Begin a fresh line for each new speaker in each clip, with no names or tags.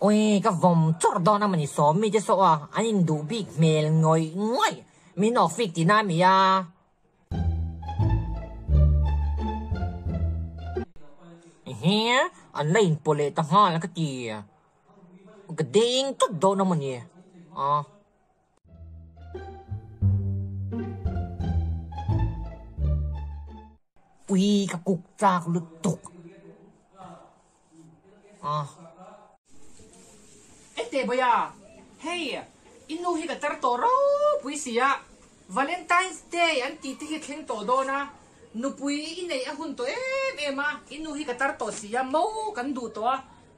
Ui, ka vawm chawrh dawn a mawni Sawmi te saw a, an induh bik hmel ngawih ngawih. Min awfik tihna a mi a. Ehe, an la inpawh leh ta nghal ka ti. Ka deng tawp dawn a mawni. Aw. Ui, ka kuk chak lutuk. Aw.
Ete Bawia, hei i nu hi ka tar tawh ropui si a, Valentine's Day an tih te hi thleng tawh dawn a, nupui i neih a hun tawh em em a, i nu hi ka tar tawh si a, mo kan duh tawh a,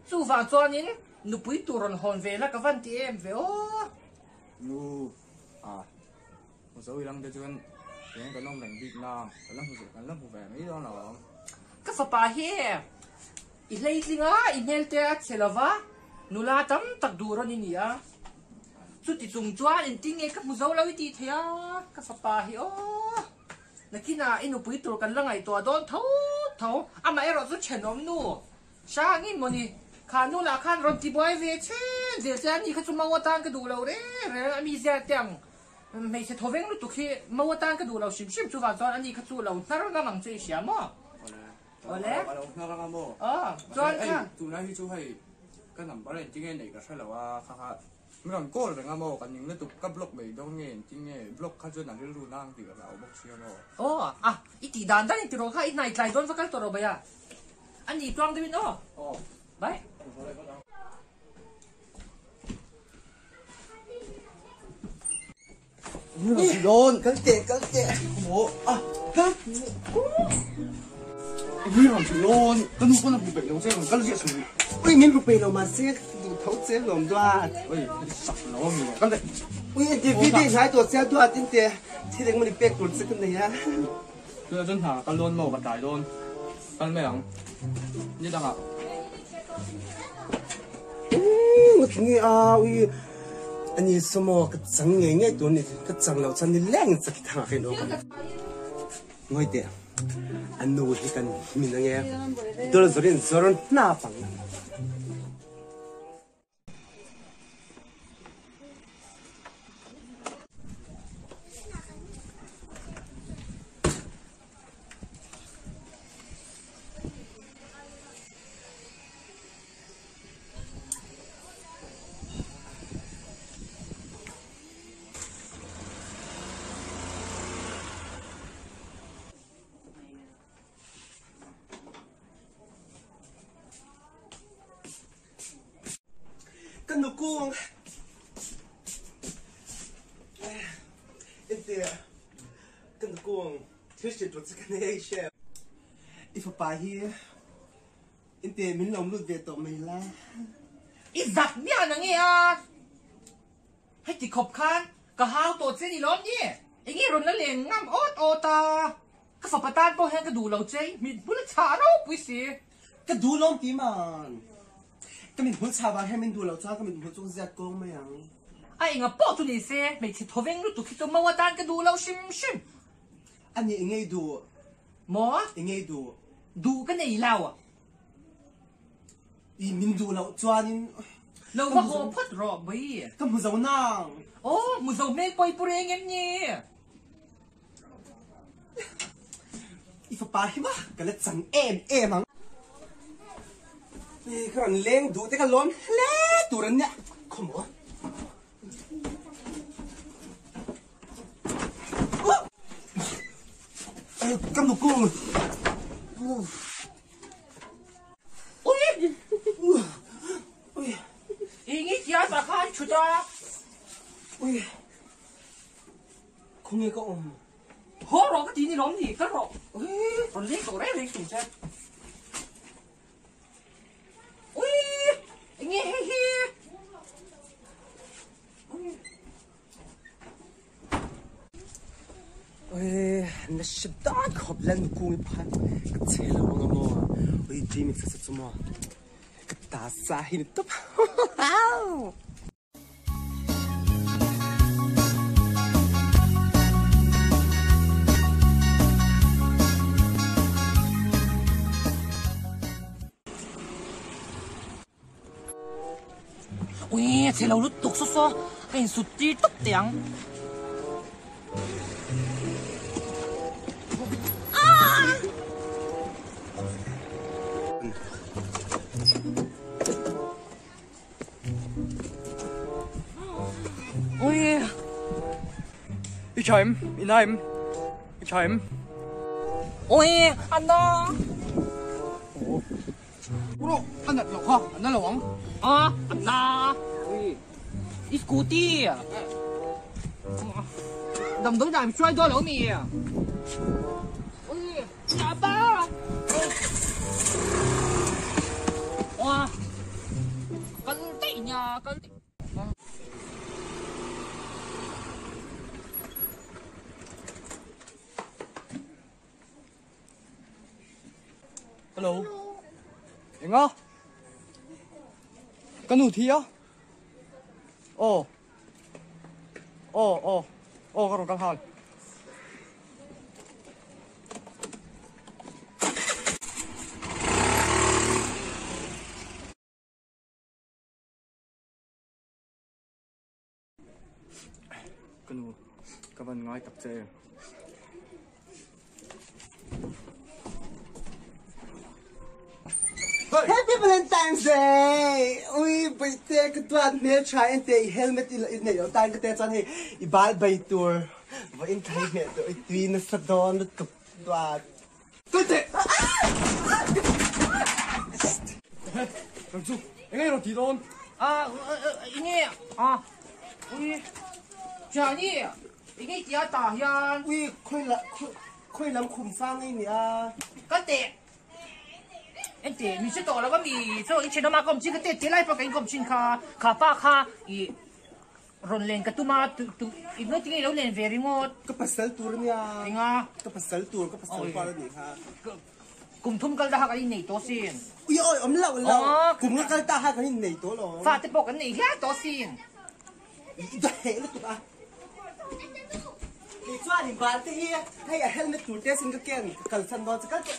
chuvang chuanin nupui tur rawn hawn ve la ka van ti em ve aw.
Nu, a, hmu zo ilang te chuan eng kan awm reng bik nang, kan la hmu kan la hmu ve mai dawn lo ang.
Ka fapa hi i hleitling a, i hmel te a chhe lo va, nula tam tak duh rawn i ni a, chuti chung chuan engtin nge ka hmu zo lo i tih theih a, ka fapa hi aw, nakinah i nupui tur kan la ngaihtuah dawn tho tho, amaherawh chu thenawm nu Hrangin mawni, kha nu lah khan rawn tibuai ve chen zel che a ni kha chu mau atan ka duh lo reng reng a mi zia te ang hmeichhe thawveng lutuk hi mau atan ka duh lo hrim hrim chuvang chuan ani kha chu lo hnar ngam ang che i hria maw?
Awle, a lo hnar anga maw?
Aw, chuan kha.
Hei, tunlai hi chu hei ka number a engtin nge neih ka hre lo a, kha kha min rawn call reng a maw, ka ning lutuk ka block mai dawn nge engtin nge block kha chuan a rilru nang tih ka hlau bawk sia maw?
Aw, a, i tih dan dan in ti rawh kha i hnai tlai dawn va kal tawh rawh Baya. A ni tuang deuhin aw.
Aw.
Bye.
Dawn kal teh kal teh maw a kal Ui ram chu dawn ka nu pawn a hmu peih lo che rawn kal ziah suh
Ui min hmu peih lo mahse duh tho che lawm duat
Ui sak lo ami kal teh
Ui engtin video hnai tawh che duat in teh thil engmawni pek tur che ka nei a.
Tunah chuan hna kal dawn maw ka tlai dawn kal mai ang ni dangah.
Umm nge a ui ani saw maw ka chang ngei ngei tur ani ka chang loh chuan ni leng in chakhi thang ah kha in awm ang ngawi teh a nu hi kan min ange dawr zawr in zawr hnap ang. Ka nu kung Intia ka nu kung thil hriat tur che ka nei hre I fapa hi intia min lo lut ve tawh mai la.
I zak miah na nge a? Heti khawp khan ka hau tawh che ni lawm ni? Enge rawn la leng ngam awt awt a? Ka fapa tan pawh hian ka duh lo che, i mit hmul a chhah ropui si.
Ka duh lawm ti man. Ka mit hmul chhah vang hian min duh lo chuan ka mit hmul chu ka ziat kawng mai ang.
A enga pawh chu ni se, hmeichhe thawveng lutuk hi chu mau atan ka duh lo hrim hrim.
A nih ngei duh.
Maw?
I ngei duh.
Duh ka nei lo.
I min duh loh chuanin.
Lo va haw phawt rawh bawi.
Ka hmu zo nang.
Aw, hmu zo hmel pawh i pu reng em ni?
I fapa hi ma ka la chang em em ang. Ka rawn leng duh te ka lawm hle tur an nia. Khawmaw. Ka nu kung.
Ui! Ui! I ngi tia ta khan chhuta.
Ui! Khawnge ka awm?
Haw rawh ka ti ni lawm ni, kal rawh. Ui, rawn leng tawh reng reng chung che. Ui, enge hei hi?
Ui, na hre dan khawp le nu kung i phan ka che lo anga maw. Ui, Jimmy sa sa chu maw. Ka ta sa hi ni top.
Ui, chhe lo lutuk saw saw, ka insut tir tawp teh ang. Ui.
I tha em? I na em? I tha em?
Ui, a na.
Rawh, a nat loh kha, a na lo ang.
A, a na. Ui, i scooty. Damdawi dah hruai dawn lo mi? Ui, apa? Ua, kal daih nia, kal daih.
Hello. Enga? Ka nu thi a? Aw. Aw, aw. Aw, ka rawn kal nghal. Ka nu, ka van ngai tak che em.
Happy Valentine's Day! Ui, baihte ka tuat hmel tha en te i helmet i i neih loh tan ka te chuan hei i bal bai tur va in thai hmeh tawh i tui nasa dawn lutuk tuat.
Tute! Rang chu, eng nge rawn ti dawn?
A, eng nge? A, ui, Jani, eng nge tia tah hian?
Ui, khawi la, khawi lam khum sang nge nia?
Ka teh, en teh, min hre tawh lo a mi, chaw i thenawm a ka awm chin ka teh teh lai pawh ka inkawm thin kha, kha pa kha i Rawn len ka tum a, tu tu i ngawi tinge i lo len ve ringawt.
Ka pasal tur a nia.
Enga?
Ka pasal tur, ka pasal kual a nih kha.
Kum thum kal ta kha kan innei tawh sin.
Ui awi awm loh loh, kum nga kal ta kha kan innei tawh lo.
Fa te pawh kan nei hial tawh sin.
I dawt heh lutuk a. Kei chuan in bal te hi hei a helmet tur te sin ka ken ka kalsan dawn che kal teh.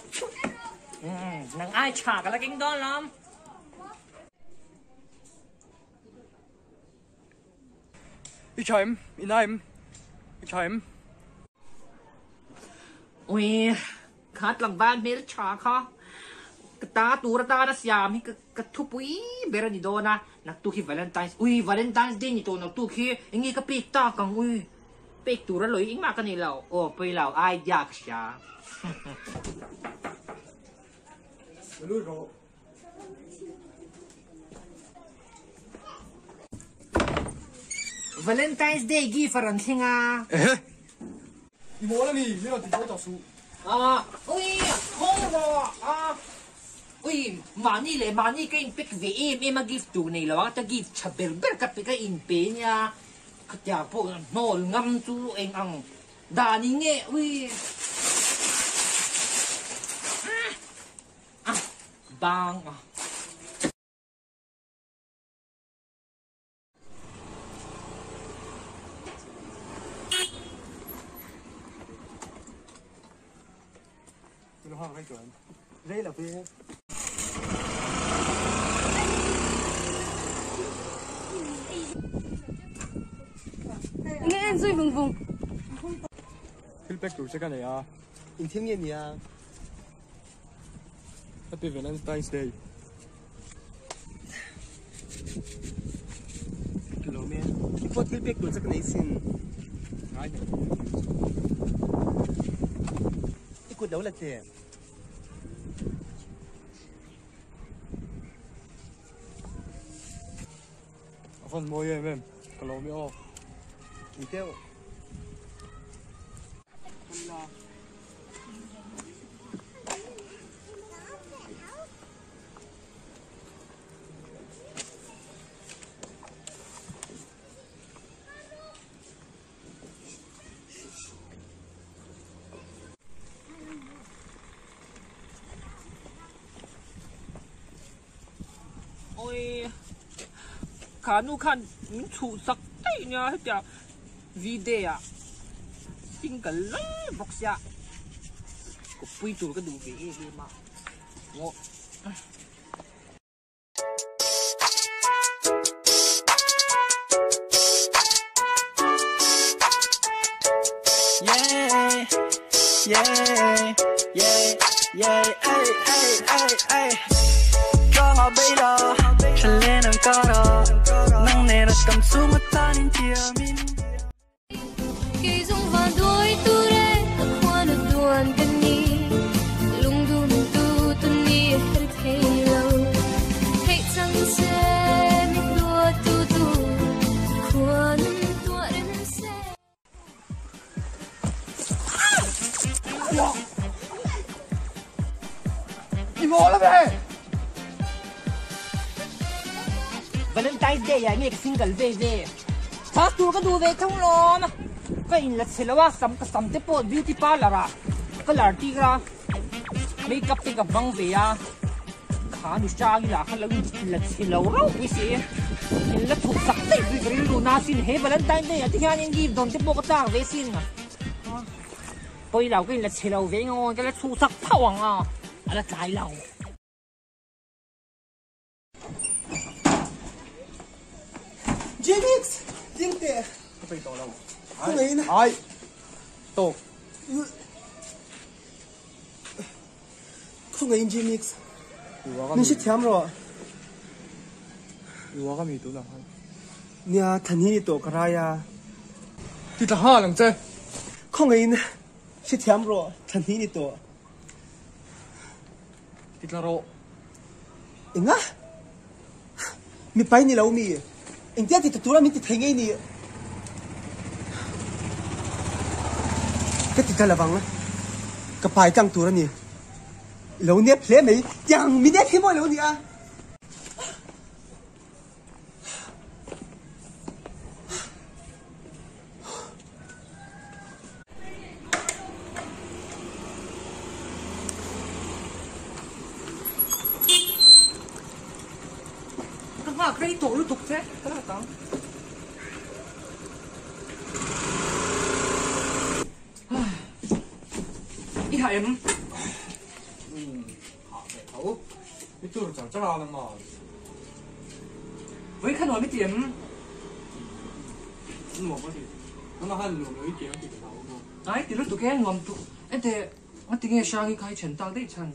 Nang ai tha ka la keng dawn lawm.
I tha em? I na em? I tha em?
Ui, kha tlangval hmel tha kha ka ta tur atana siam hi ka thupui ber a ni dawn a, naktuk hi Valentine's, ui Valentine's Day ni tawh naktuk hi eng nge ka pek tak ang ui, pek tur a lawi engmah ka nei lo, aw pawi lo idea ka hria.
Lut rawh.
Valentine's Day gift a rawn thleng a.
Ehe! I mawl a mi? Mi rawn ti buai tawh suh.
Ah, ui, haw rawh a. Ui, mahni leh mahni ka inpek ve em em a gift tur nei lo a, ka gift tha ber ber ka pe ka inpe nia. Khatiang pawh hnawl ngam chu eng ang dan in nge, ui. A bang a.
Rei lo ve.
Nge en zui vung vung.
Thil pek tur che ka nei a.
In thil nge nia?
Happy Valentine's Day.
Lo me. I pawh thil pek tur che ka nei sin.
Ngai hle.
I kut lo la che.
A van mawi em em. Ka lo mi aw.
I teuh.
Oi, kha nu khan min chhuhsak daih nia hetia V-day ah single lai bawk sia kawppui tur ka duh ve em em a ngawh.
Yeah, yeah, yeah, ay, ay, ay, ay. Ka nga bay la, thalen ang kara, nang nena kam sumatanin tiamin.
Kei zong van đuôi tu re ka khuan duan kan ni lung dum tu tu ni her thei lo thei chang se mi tua tu tu khuan tua rem se.
I mawl a ve!
Valentine's Day ah nge ka single ve ve? Chhas tur ka duh ve thung lawm. Ka in la chhe lo a, sam ka sam te pawh beauty parlour ah ka lar tir a, makeup te ka hmang ve a, kha nu hrang ila kha lo in la chhe lo rauh pui si. In la chhuk sak daih pui ka rilru na sin he Valentine Day ah te hian in gift dawn te pawh ka chak ve sin. Pawi lo ka in la chhe lo ve ngawn ka la chhuk sak phauh ang a, a la tlai lo.
Jimix! Ding teh!
Ka peih tawh lo.
Ka ngaih na.
Ai! Tawk.
Ka ngaih in Jimix. Min hre thiam rawh.
I uak a mi tunah khan.
Nia, Thani ni tawh ka rai a.
Ti tla nghal ang che.
Ka ngaih in hre thiam rawh, Thani ni tawh.
Ti tla rawh.
Enga? Mipai ni lo mi? Engtia ti ta tura min ti thei ngei ni? Ka ti ta lovang. Ka pai tlang tur a ni. Lo nep hle mai. Tiang mi nep hi maw lo ni a?
Ka nghak rei tawh lutuk che, ka la tang. I hah em?
Hah ve tho. I tur char char a nangmah.
Vawi kha nuam i ti em?
Nuam a ti. Nangmah khan nuam lo i ti em tih ka hlau bawk.
Ai ti lutuk e, nuam tuk. Ente, nga ti nge Hrangi kha i then tak daih chhan?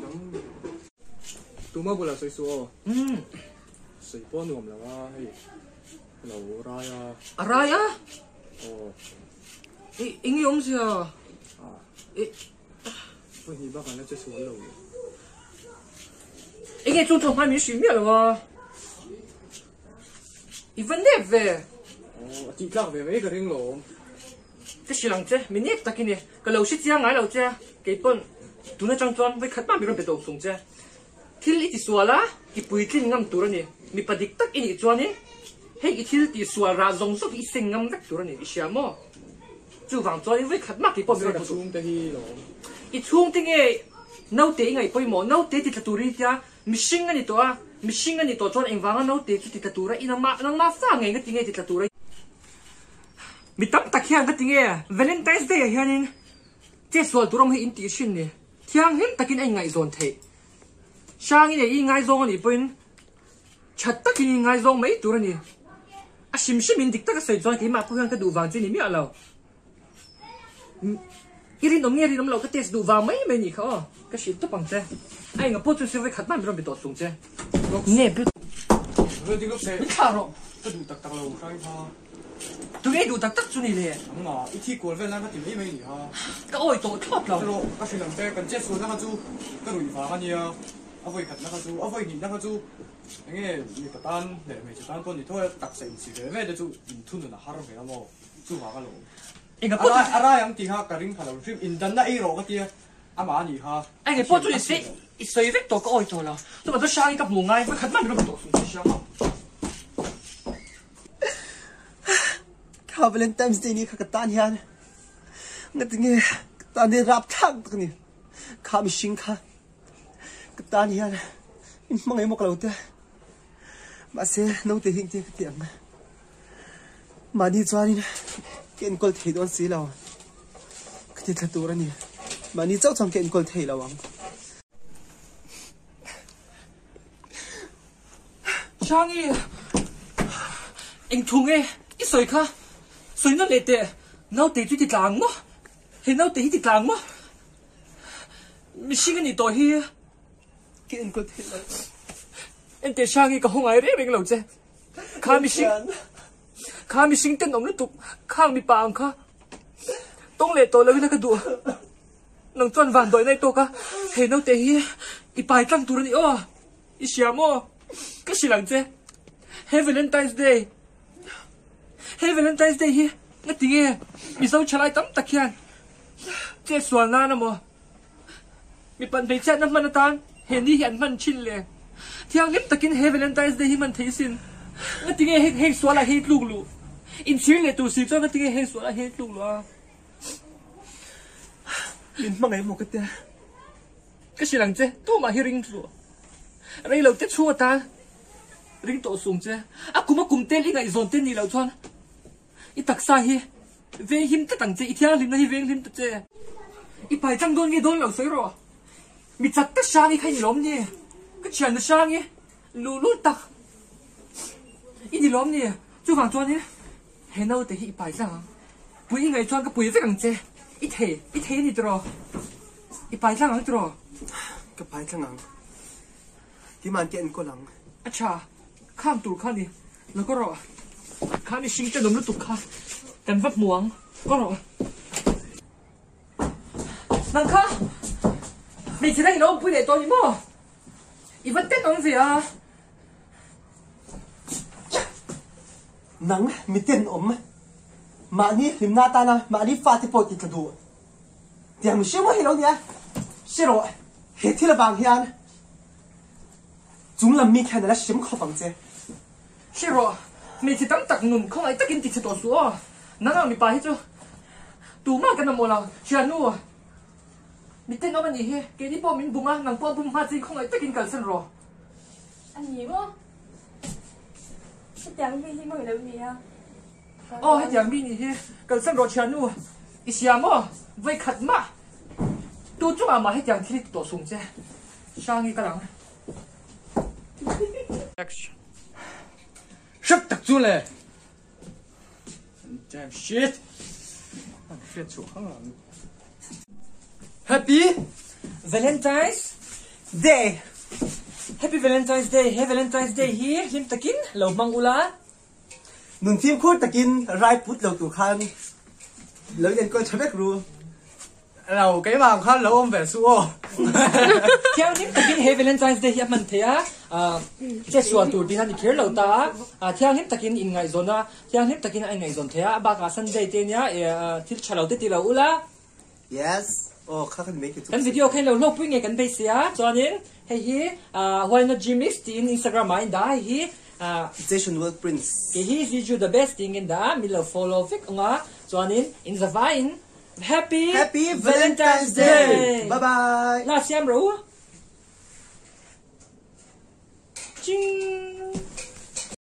Dang tuma bulah sawi suh aw.
Umm.
Sawi pawh nuam lo a hei. Lo rai a.
A rai a?
Aw.
I eng nge awmzia? I.
Pahnih bak an la che sual lo.
Enge chung thawk hmai min hrilh miah lo a. I va nep ve.
Aw, a tih tlak ve mai ka ring lo.
Ka hrilh ang che, mi nep tak i ni. Ka lo hre chiang ngai lo che a, kei pawn tun atang chuan vawikhat mah mi rawn pe tawh sung che. Thil i ti sual a, i puitlin ngam tur a ni. Mipa dik tak i nih chuanin hei i thil tih sual rah zawng zawng hi i seng ngam vek tur a ni, i hria maw? Chuvang chuanin vawikhat mah kei pawh mi rawn hmu duh.
Ka chhungte hi lawm.
I chhungte nge naute i ngaih pawimawh? Naute ti tla tur i tia mihring a ni tawh a, mihring a ni tawh chuan engvanga naute chu ti tla tura i nangmah nangmah fa ngei nga ti nge ti tla tura i Mi tam tak hian ka ti nge Valentine's Day ah hianin chetsual tur awm hi in tih hrin ni. Thianghlim takin a inngaihzawn theih. Hrangin ei i ngaizawng a nih pawhin Tha takin in ngaizawng mai tur a ni. A hrim hrim in dik taka sawi chuan keimah pawh hian ka duh vang chu ni miah lo. I rinawm nge rinawm loh ka test duh vang mai mai nih kha aw. Ka hrilh tawp ang che. A enga pawh chu sir vawikhat hmai min rawn be tawh chung che. Nge be Min thlah rawh.
Ka duh tak tak lo hrai kha.
Tunge i duh tak tak chu ni le?
Nangmah i thi kual vel nan ka ti mai mai nih kha.
Ka awi tawh thlawt lo.
Rawh ka hrilh ang che kan chet sualna kha chu ka ruih vang a nia. A vawi khatna kha chu, a vawi hnihna kha chu enge mipa tan leh hmeichhe tan pawh ni tho e, taksa insi ve ve te chu inthunun a har ve a maw? Chuvang a lo awm.
Enga pawh chu.
A rai ang tih kha ka ring pha lo hrim, indanna ei rawh ka tia, amah a nih kha.
Enga pawh chu ni se, i sawi vek tawh ka awi tawh lo. Chuvang chuan Hrangi ka hmu ngai, vawi khat mah min rawn tawh suh che Hriang ho.
Kha Valentine's Day ni kha ka tan hian ngatinge ka tan hi rapthlak tak a ni. Kha mihring kha. Ka tan hian in hmangaih mawk lo te. Mahse naute hi engtin ka ti ang. Mahni chuanin ka enkawl thei dawn si lo. Ka ti thla tur a ni. Mahni chauh chuan ka enkawl thei lo ang.
Hrangi, eng thu nge i sawi kha? Sawi nawn leh teh, naute chu i ti tla ang maw? He naute hi ti tlang maw? Mihring a nih tawh hi.
Ka enkawl thei lo.
Enteh Hrangi ka haw ngai reng reng lo che. Kha mihring kha mihring tenawm lutuk khang mipa ang kha tawng leh tawh loin a ka duh. Nang chuan van dawih nai tawk a, hei naute hi i pai tlang tur a ni aw. I hria maw? Ka hrilh ang che. He Valentine's Day He Valentine's Day hi nga ti nge Mizo thalai tam tak hian chetsual nan amaw mipat hmeichhiatna hman atan he ni hi an hman thin le. Thianghlim takin he Valentine's Day hi hman thei sin. Nga ti nge heng heng sualah hian i tluk luh? Inchhir leh tur si chuan nga ti nge heng sualah hian i tluk luh a?
Min hmangaih maw ka tia?
Ka hrilh ang che, tumah hi ring tluh. Rei lo te chhung atan ring tawh sung che. A kum a kum tel i ngaihzawn te nih loh chuan i taksa hi venghim tlat ang che, i thianghlimna hi venghlim ta che. I pai tlang dawn nge dawn lo sawi rawh. Mi chak tak hrang i kha i ni lawm ni? Ka thiannu hrang i luh lut tak i ni lawm ni? Chuvang chuanin He naute hi i pai tlang ang. Pui i ngaih chuan ka pui vek ang che. I thei, i thei a ni tiraw? I pai tlang ang tiraw?
Ka pai tlang ang. Timan ka enkawl ang.
A tha, khang tur kha ni. Lo ka rawh. Kha mihring tenawm lutuk kha kan va hmu ang. Ka rawh. Nang kha hmeichhe dang i lo awmpui leh tawh a ni maw? I va tenawm ve a.
Nang mi tenawm, mahni hlimna atana mahni fate pawh ti tla duh tiang mihring maw hi lo nia? Hre rawh, he thil avang hian chung lam mi khian a la hrem khawp ang che.
Hre rawh, hmeichhe tam tak nun khawngaih takin ti chhe tawh suh aw. Nang ang mipa hi chu tumah kan mamawh lo, thiannu. Mi tenawm a nih hi, keini pawh min bum a, nang pawh a bum hma chiin khawngaih takin kalsan rawh.
A ni maw? Hetiang mi hi maw i lo ni a?
Aw, hetiang mi nih hi kalsan rawh thiannu, i sia maw? Vawi khat mah tu chungah mah hetiang thil hi ti tawh sung che. Hrangi kal ang.
Hrep tak chu le! Damn shit! An hriat chhuah hang ang.
Happy Valentine's
Day!
Happy Valentine's Day! He Valentine's Day hi hlim takin lo hmang ula.
Nun fimkhur takin rai put lo tur khan lo inenkawl tha vek ru.
Lo, keimah ang khan lo awm ve suh aw.
Thianghlim takin he Valentine's Day hi a hman thei a, chetsual tur tih hian i kher lo ta a, thianghlim takin inngaihzawn a, thianghlim takin a inngaihzawn thei a, a bakah Sunday te nia thil tha lo te ti lo ula.
Yes, aw kha khan mai ke chu.
Kan video kha in lo hlawkpui nge kan beisei a, chuanin hei hi Why Not Gmix tiin Instagram ah a indah a, hei hi
Jason World Prince.
Kei hi Ziju the best tiin ka indah a, min lo follow vek ang a, chuanin in zavaiin Happy
Happy Valentine's Day! Bye bye!
La siam ro. Ching!